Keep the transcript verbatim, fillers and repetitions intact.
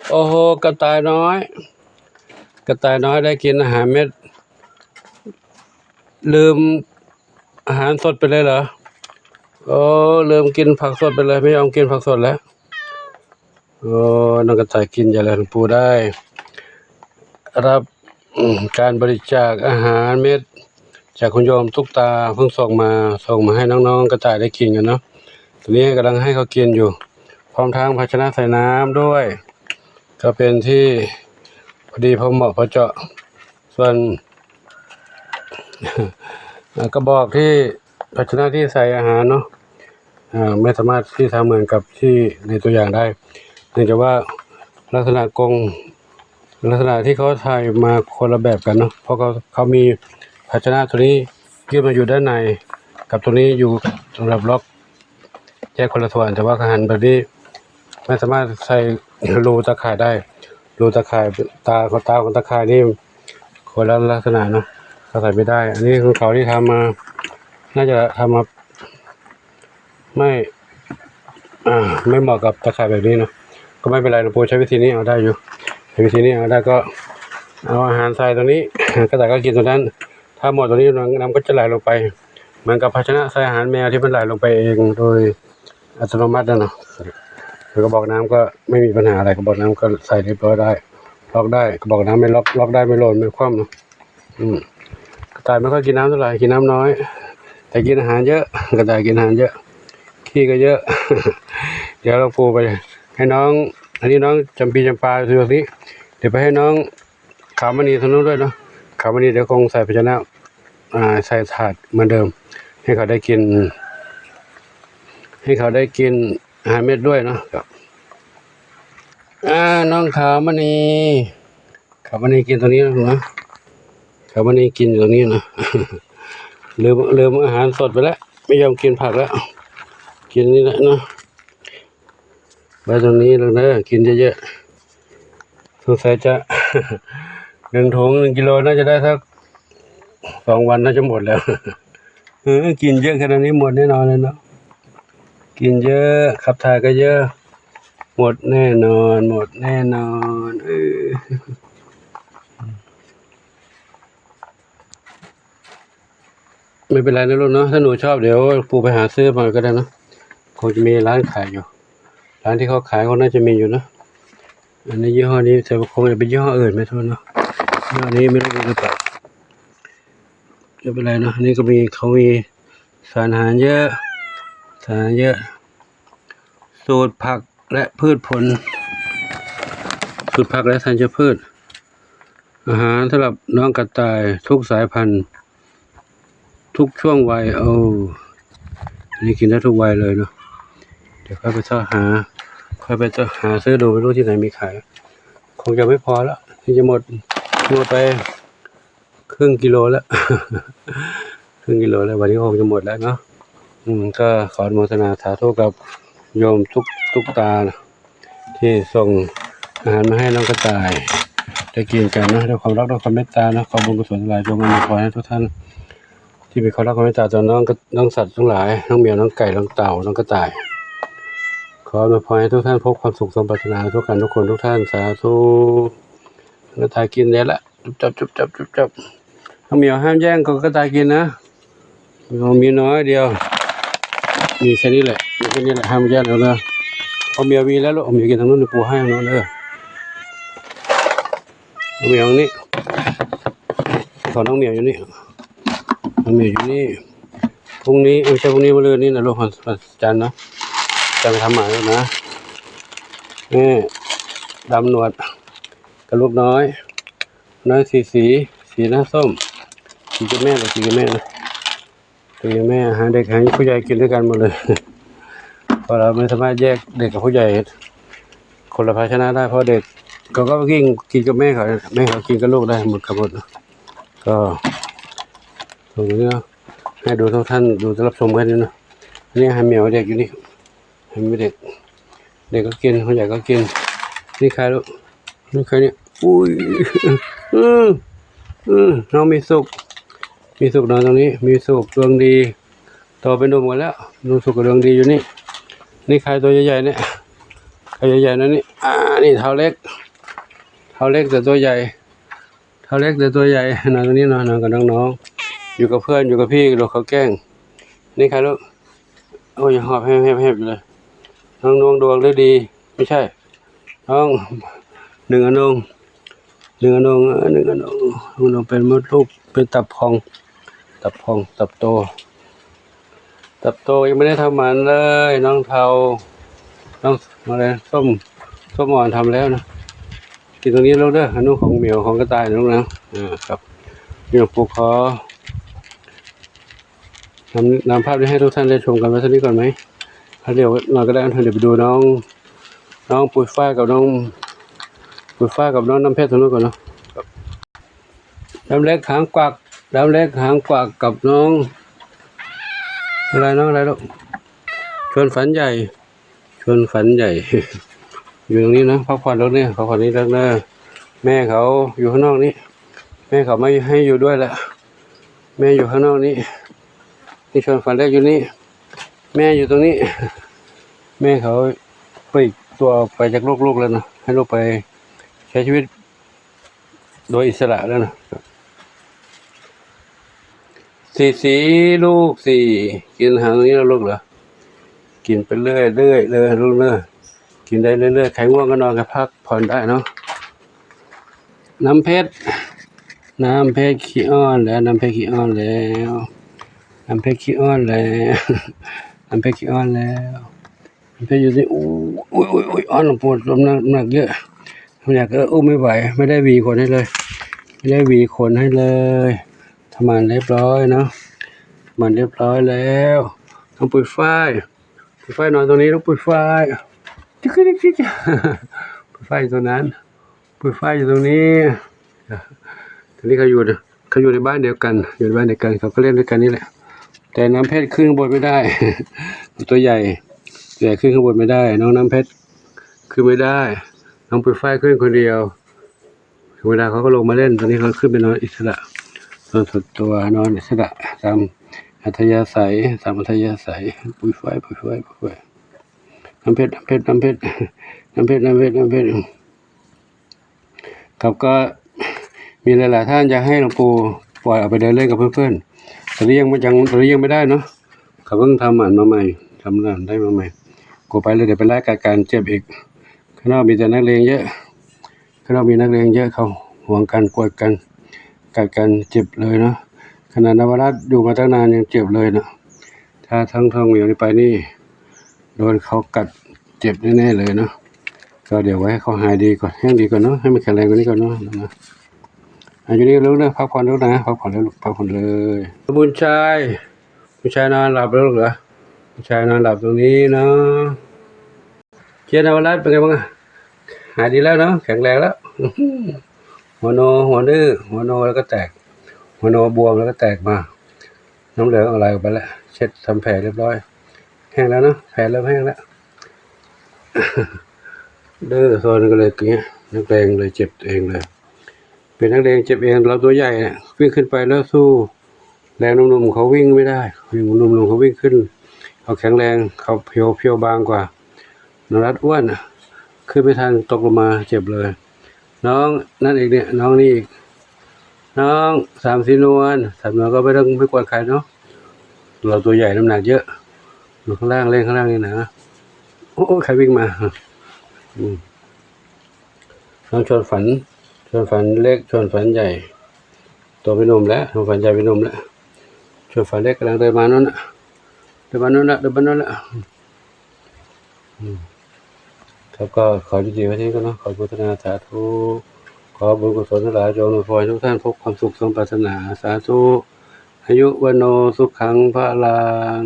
โอ้โห กระต่ายน้อย กระต่ายน้อยได้กินอาหารเม็ด ลืมอาหารสดไปเลยเหรอ? โอ้ ลืมกินผักสดไปเลย ไม่ยอมกินผักสดแล้ว. โอ้ น้องกระต่ายกินใหญ่เลย หลวงปู่ได้รับ อืม การบริจาคอาหารเม็ดจากคุณโยมตุ๊กตา เพิ่งส่งมา ส่งมาให้น้องๆกระต่ายได้กินกันเนาะ. ตอนนี้กำลังให้เขากินอยู่ พร้อมทั้งภาชนะใส่น้ำด้วย ก็เป็นที่พอดีพอเหมาะพอเจาะ. ส่วน เอ่อ กระบอกที่ ภาชนะที่ใส่อาหารเนาะ อ่า ไม่สามารถที่ทำเหมือนกับที่ในตัวอย่างได้ เนื่องจากว่าลักษณะกรง ลักษณะที่เขาถ่ายมาคนละแบบกันเนาะ เพราะเขา เขามีภาชนะตัวนี้ยื่นมาอยู่ด้านใน กับตัวนี้อยู่สำหรับล็อก แยกคนละส่วน แต่ว่าเขาหั่นแบบนี้ ไม่สามารถใส่รูตะข่ายได้ รูตะข่าย ตาของ ตาของตะข่ายนี่คนละลักษณะเนาะ เขาใส่ไม่ได้. อันนี้ของเขาที่ทำมา น่าจะทำมา ไม่ อ่า ไม่เหมาะกับตะข่ายแบบนี้เนาะ ก็ไม่เป็นไร หลวงปู่ใช้วิธีนี้เอาได้อยู่ ใช้วิธีนี้เอาได้ ก็เอาอาหารใส่ตรงนี้ กระต่ายก็กินตรงนั้น ถ้าหมดตรงนี้น้ำ น้ำก็จะไหลลงไป เหมือนกับภาชนะใส่อาหารแมวที่มันไหลลงไปเองโดยอัตโนมัตินะเนาะ. แล้วกระบอกน้ำก็ไม่มีปัญหาอะไร กระบอกน้ำก็ใส่เรียบร้อยได้ ล็อกได้ กระบอกน้ำไม่ล็อก ล็อกได้ไม่หล่นไม่คว่ำเนาะ. อืม กระต่ายไม่ค่อยกินน้ำเท่าไหร่ กินน้ำน้อย แต่กินอาหารเยอะ กระต่ายกินอาหารเยอะ ขี้ก็เยอะ เดี๋ยวหลวงปู่ไปให้น้อง อันนี้น้องจำปีจำปาอยู่ตรงนี้ เดี๋ยวไปให้น้องขาวมณีทางนู้นด้วยเนาะ. ขาวมณีเดี๋ยวคงใส่ภาชนะ อ่า ใส่ถาดเหมือนเดิม ให้เขาได้กิน ให้เขาได้กินอาหารเม็ดด้วยเนาะครับ. อ่า น้องขาวมณี ขาวมณีกินตรงนี้นะ ขาวมณีกินอยู่ตรงนี้นะ ลืม ลืมอาหารสดไปแล้ว ไม่ยอมกินผักแล้ว กินนี่แหละเนาะ ไว้ตรงนี้แล้วนะ กินเยอะๆ สงสัยจะ หนึ่งถุง หนึ่งกิโล น่าจะได้สักสองวันน่าจะหมดแล้ว เออ กินเยอะขนาดนี้หมดแน่นอนเลยเนาะ กินเยอะ ขับถ่ายก็เยอะ หมดแน่นอน หมดแน่นอน เออ ไม่เป็นไรนะลูกเนาะ ถ้าหนูชอบเดี๋ยวปู่ไปหาซื้อมาก็ได้เนาะ คงจะมีร้านขายอยู่ ร้านที่เขาขายคงน่าจะมีอยู่เนาะ. อันนี้ยี่ห้อนี้ แต่คงจะเป็นยี่ห้ออื่นไม่รู้เนาะ ยี่ห้อนี้ไม่รู้มีหรือเปล่า ไม่เป็นไรเนาะ อันนี้ก็มี เขามีสารอาหารเยอะ สารอาหารเยอะ สูตรผักและพืชผล สูตรผักและธัญพืช อาหารสำหรับน้องกระต่ายทุกสายพันธุ์ ทุกช่วงวัย โอ้ อันนี้กินได้ทุกวัยเลยเนาะ. เดี๋ยวค่อยไปเสาะหา ค่อยไปเสาะหาซื้อดู ไม่รู้ที่ไหนมีขาย คงจะไม่พอแล้ว ที่จะหมด หมดไปครึ่งกิโลแล้ว ครึ่งกิโลแล้ว วันนี้คงจะหมดแล้วเนาะ. อืม ก็ขออนุโมทนาสาธุกับโยมตุ๊ก ตุ๊กตานะ ที่ส่งอาหารมาให้น้องกระต่ายได้กินกันนะ ด้วยความรัก ด้วยความเมตตานะ ขอบุญกุศลทั้งหลายจงอำนวยพรให้ทุกท่าน ที่มีความรักความเมตตาต่อน้อง น้องสัตว์ทั้งหลาย น้องแมว น้องไก่ น้องเต่า น้องกระต่าย ขออำนวยพรให้ทุกท่านพบความสุขสมปรารถนาทุกท่านทุกคนทุกท่าน สาธุ. กระต่ายกินแล้วละ จุบจับ จุบจับ จุบจับ น้องเหมียวห้ามแย่งของกระต่ายกินนะ มีน้อยเดียว มีแค่นี้แหละ มีแค่นี้แหละ ห้ามแย่งแล้วนะ เอาเหมียวมีแล้วลูก เอาเหมียวกินทางนู้น ปู่ให้ทางนู้นเด้อ เอาเหมียวนี่ ขอน้องเหมียวอยู่นี่ น้องเหมียวอยู่นี่ พรุ่งนี้ เอ้ย ไม่ใช่พรุ่งนี้ มะรืนนี้นะลูก วัน วันจันทร์นะ จันทร์ทำหมันแล้วนะ นี่ ดำหนวด กับลูกน้อย น้อยสีสี สีหน้าส้ม สีกับแม่ หรือสีกับแม่นะ สีกับแม่ หาเด็กหาผู้ใหญ่กินด้วยกันหมดเลย เพราะเราไม่สามารถแยกเด็กกับผู้ใหญ่ คนละภาชนะได้ เพราะเด็กเขาก็กิน กินกับแม่เขา แม่เขากินกับลูกได้หมดกันหมดนะ ก็ตรงนี้เนาะ ให้ดูทุกท่าน ดูรับชมกันนี่เนาะ อันนี้อาหารเหมียวเด็กอยู่นี่ เห็นไหมเด็ก เด็กก็กิน ผู้ใหญ่ก็กิน นี่ใครลูก นี่ใครเนี่ย อุ้ย อืม อืม น้องมีสุข มีสุขนอนตรงนี้ มีสุขดวงดี โตเป็นหนุ่มกันแล้ว มีสุขกับดวงดีอยู่นี่ นี่ใครตัวใหญ่ๆเนี่ย ตัวใหญ่ๆนะนี่ อ่า นี่เท้าเล็ก เท้าเล็กแต่ตัวใหญ่ เท้าเล็กแต่ตัวใหญ่ นอนตรงนี้นอน นอนกับน้องๆ อยู่กับเพื่อน อยู่กับพี่ โดนเขาแกล้ง นี่ใครลูก โอ้ย หอบแฮบๆๆอยู่เลย น้องดวงดวงฤดี ไม่ใช่ น้อง หนึ่งอนง หนึ่งอนง เออ หนึ่งอนง หนึ่งอนงเป็นมดลูก เป็นตับพอง ตับพอง ตับโต ตับโตยังไม่ได้ทำหมันเลย น้องเทา น้องอะไร ส้ม ส้มอ่อนทำแล้วนะ กินตรงนี้ลูกเด้อ อันนู้นของเหมียว ของกระต่ายนะลูกนะ อ่า ครับ เดี๋ยวปู่ขอนำ นำภาพนี้ให้ทุกท่านได้ชมกันไว้เท่านี้ก่อนไหม แล้วเดี๋ยวเราก็ได้ เดี๋ยวไปดูน้อง น้องปุยฝ้ายกับน้อง ปุยฝ้ายกับน้องน้ำเพชรตรงนู้นก่อนเนาะ ดำเล็กหางกวัก ดำเล็กหางกวักกับน้อง อะไร น้องอะไรลูก ชวนฝันใหญ่ ชวนฝันใหญ่ อยู่ตรงนี้นะ พักผ่อนตรงนี้ พักผ่อนนี่แล้วนะ แม่เขาอยู่ข้างนอกนี้ แม่เขาไม่ให้อยู่ด้วยละ แม่อยู่ข้างนอกนี้ นี่ชวนฝันเล็กอยู่นี่ แม่อยู่ตรงนี้ แม่เขาปลีกตัวออกไปจากลูกๆแล้วนะ ให้ลูกไปใช้ชีวิตโดยอิสระแล้วนะ สี่สี ลูกสี่ กินอาหารตรงนี้แล้วลูกเหรอ กินไปเรื่อยๆเลยลูกเนอะ กินได้เรื่อยๆ ใครง่วงก็นอน ก็พักผ่อนได้เนาะ น้ำเพชร น้ำเพชรขี้อ้อนแล้ว น้ำเพชรขี้อ้อนแล้ว น้ำเพชรขี้อ้อนแล้ว น้ำเพชรขี้อ้อนแล้ว น้ำเพชรอยู่นี่ อุ้ย อุ้ย อุ้ย อุ้ย อ้อน หลวงปู่ ลมหนัก หนักเยอะ น้ำหนัก เออ อุ้มไม่ไหว ไม่ได้หวีขนให้เลย ไม่ได้หวีขนให้เลย ทำหมันเรียบร้อยเนาะ ทำหมันเรียบร้อยแล้ว น้องปุยฝ้าย ปุยฝ้ายนอนตรงนี้ น้องปุยฝ้าย จิ๊กจิ๊กจิ๊กจิ๊ก ปุยฝ้ายอยู่ตรงนั้น ปุยฝ้ายอยู่ตรงนี้ ตอนนี้เขาอยู่ เขาอยู่ในบ้านเดียวกัน อยู่ในบ้านเดียวกัน เขาก็เล่นด้วยกันนี่แหละ แต่น้ำเพชรขึ้นข้างบนไม่ได้ ตัวใหญ่ ตัวใหญ่ขึ้นข้างบนไม่ได้ น้องน้ำเพชรขึ้นไม่ได้ น้องปุยฝ้ายขึ้นคนเดียว เวลาเขาก็ลงมาเล่น ตอนนี้เขาขึ้นไปนอนอิสระ นอนส่วนตัว นอนอิสระ ตามอัธยาศัย ตามอัธยาศัย ปุยฝ้าย ปุยฝ้าย ปุยฝ้าย น้ำเพชร น้ำเพชร น้ำเพชร น้ำเพชร น้ำเพชร น้ำเพชร ครับ ก็มีหลายๆท่านอยากให้หลวงปู่ปล่อยออกไปเดินเล่นกับเพื่อนๆ ตอนนี้ยังไม่ ยัง ตอนนี้ยังไม่ได้เนาะ เขาเพิ่งทำหมันมาใหม่ ทำหมันได้มาใหม่ กลัวไปแล้วเดี๋ยวเป็นร้ายกาดการเจ็บอีก ข้างนอกมีแต่นักเลงเยอะ ข้างนอกมีนักเลงเยอะ เขาหวงกัน กวดกัน กัดกัน เจ็บเลยเนาะ ขนาดนวรัตน์อยู่มาตั้งนานยังเจ็บเลยเนาะ ถ้าทั้งทองเหมียวนี่ไปนี่ โดนเขากัดเจ็บแน่ๆเลยเนาะ ก็เดี๋ยวไว้ให้เขาหายดีก่อน แห้งดีก่อนเนาะ ให้มันแข็งแรงกว่านี้ก่อนเนาะ นะ อ่ะ อยู่นี่ลูกนะ พักผ่อนลูกนะ พักผ่อนแล้วลูก พักผ่อนเลย บุญชัย บุญชัยนอนหลับแล้วลูกเหรอ บุญชัยนอนหลับตรงนี้เนาะ เชียร์นวรัตน์เป็นไงบ้างอะ หายดีแล้วเนาะ แข็งแรงแล้ว หัวโน หัวดื้อ หัวโนแล้วก็แตก หัวโนบวมแล้วก็แตกมา น้ำเหลืองอะไรออกไปแล้ว เช็ดทำแผลเรียบร้อย แห้งแล้วเนาะ แผลเริ่มแห้งแล้ว ดื้อซนก็เลยอย่างเงี้ย นักเลงเลยเจ็บเองเลย เป็นนักเลงเจ็บเอง เราตัวใหญ่เนี่ย วิ่งขึ้นไปแล้วสู้แรงหนุ่มๆเขาวิ่งไม่ได้ หนุ่มๆเขาวิ่งขึ้น เขาแข็งแรง เขาเพียว เพียวบางกว่า นวรัตน์อ้วนอะ ขึ้นไม่ทัน ตกลงมาเจ็บเลย น้องนั่นอีกเนี่ย น้องนี่อีก น้องสามสีนวล สามนวลก็ไม่ต้อง ไม่กวนใครเนาะ เราตัวใหญ่น้ำหนักเยอะ อยู่ข้างล่าง เล่นข้างล่างนี่นะ โอ้โอ้ ใครวิ่งมา อืม น้องชวนฝัน ชวนฝันเล็ก ชวนฝันใหญ่ ตัวเป็นหนุ่มแล้ว ชวนฝันใหญ่เป็นหนุ่มแล้ว ชวนฝันเล็กกำลังเดินมานั่นน่ะ เดินมานั่นละ เดินมานั่นละ อืม ครับ ก็ขอยุติไว้ที่นี่ก่อนเนาะ ขออนุโมทนาสาธุ ขอบุญกุศลทั้งหลายจงอำนวยพรให้ทุกท่านพบความสุขสมปรารถนา สาธุ อายุวัณโณ สุขัง พลัง